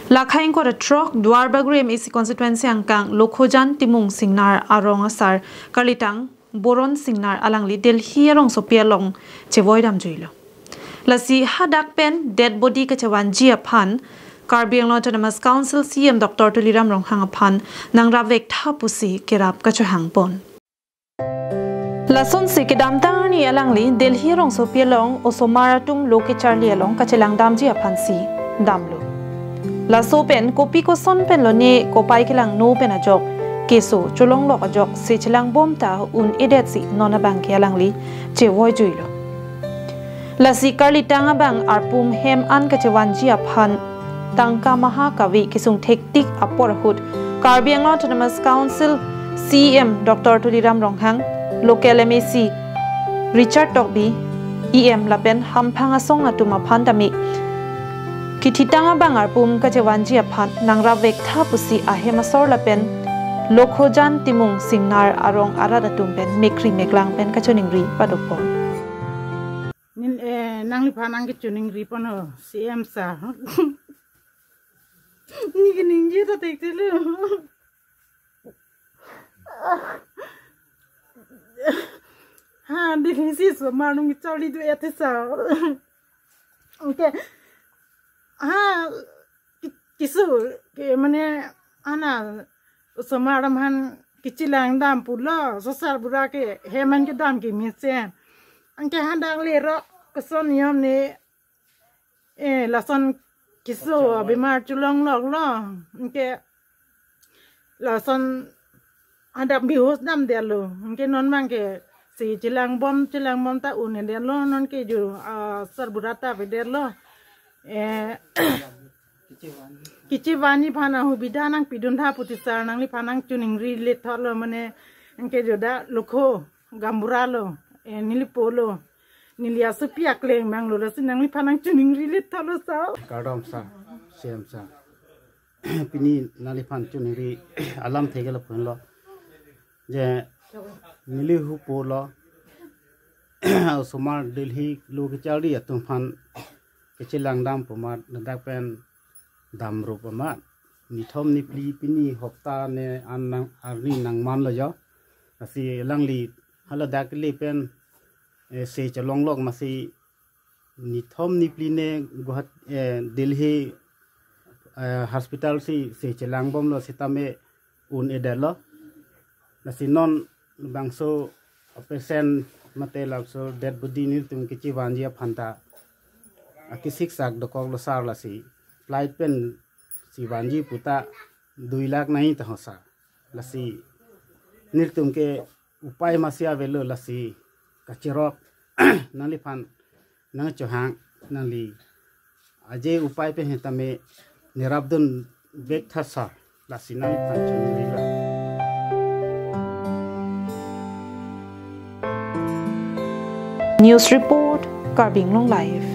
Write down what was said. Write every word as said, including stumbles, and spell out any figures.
Lakhai ingkoi ra throk Duar Bagori M A C constituency angkang Lokhojan Timung Singnar arong asar karlitang Boron Singnar alangli Delhi arongsopi along chevoi damjuilo. Lasi hadak pen dead body kachevanji aphan Karbi Anglong Autonomous Council C E M Doctor Tuliram Ronghang aphan nangrap vek tha pusi kerap kachohangpon. Lasonsi kedamtang arni alangli Delhi arongsopi along osomar atum lo kecharli along kachelang damji aphansi damlo. Laso pen kopi koson pen lone kopai kelangno pen ajok keso cholonglok ajok se chelangbom ta un-edetsi non abangke alangli chevoijuilo. Lasi karlitang abang arpum hem an kachevanji aphan tangka maha kave kesung thektik apor ahut Karbi Anglong Autonomous Council C E M Doctor Tuliram Ronghang, local M A C Richard Tokbi, E M lapen hamphang asong atum aphan tame kithitang abang arpum kachevanji aphan nangrap vek tha pusi ahem asor lapen Lokhojan Timung Singnar arong arat atum pen mekri meklang pen kachoningri padopon. Nin, eh, nangliphan nangkachoningri pon ho, C M sir. Neke ningje ta thekthelo. Ha, Delhi si osomar nung charli do-et sir. Okay. Ha, ki-, keso, ke mane, ana, osomar atum aphan kachelang dam pulo, sosar bura ke hem an kedam kemesen. Anke hadak lerok koson niyom ne, eh, lason keso abemar cholongloklo. Anke lason hadak behos damdetlo. Anke non abangke se chelangbom, chelangbom ta un-edetlo, nonke jo, ah, sar bura ta avedetlo. Eh, kachevanji aphan ahubidha nangpidun tha pusi sir, nangliphan nangchoningri lethotlo mane, anke jo dak Lokho gaonbura lo, eh, neli polo. Neli asopi akleng abang lo, lasi nangliphan nangchoningri lethotlo sir. Kardom sir, C M sir. Pini nangliphan choningri alamthe ke lapu henlo. Je neli hupo lo. Osomar Delhi lo kecharli atum aphan kachelang dam pu amat ladak pen damrup amat. Nithom niphli pini hopta ne an nang arni nangmanlo jo. Lasi alangli haladak le pen, eh, se cholonglok masi nithom niphli ne Guwahati, eh, Delhi, eh, hospital si se chelangbomlo sitame un-edetlo. Lasi non bangso patient mate laso dead body nelitum kachevanji aphan ta akisiksak dokoklo sir, lasi flight pensi vanji puta dui lakh nai ta ho sir. Lasi nelitum ke upai masi avelo, lasi kachirok nangliphan nangchohang, nangli aje upai pen sitame nerapdun vek tha sir, lasi nangliphan choningri lo. News report, Karbi Anglong Live.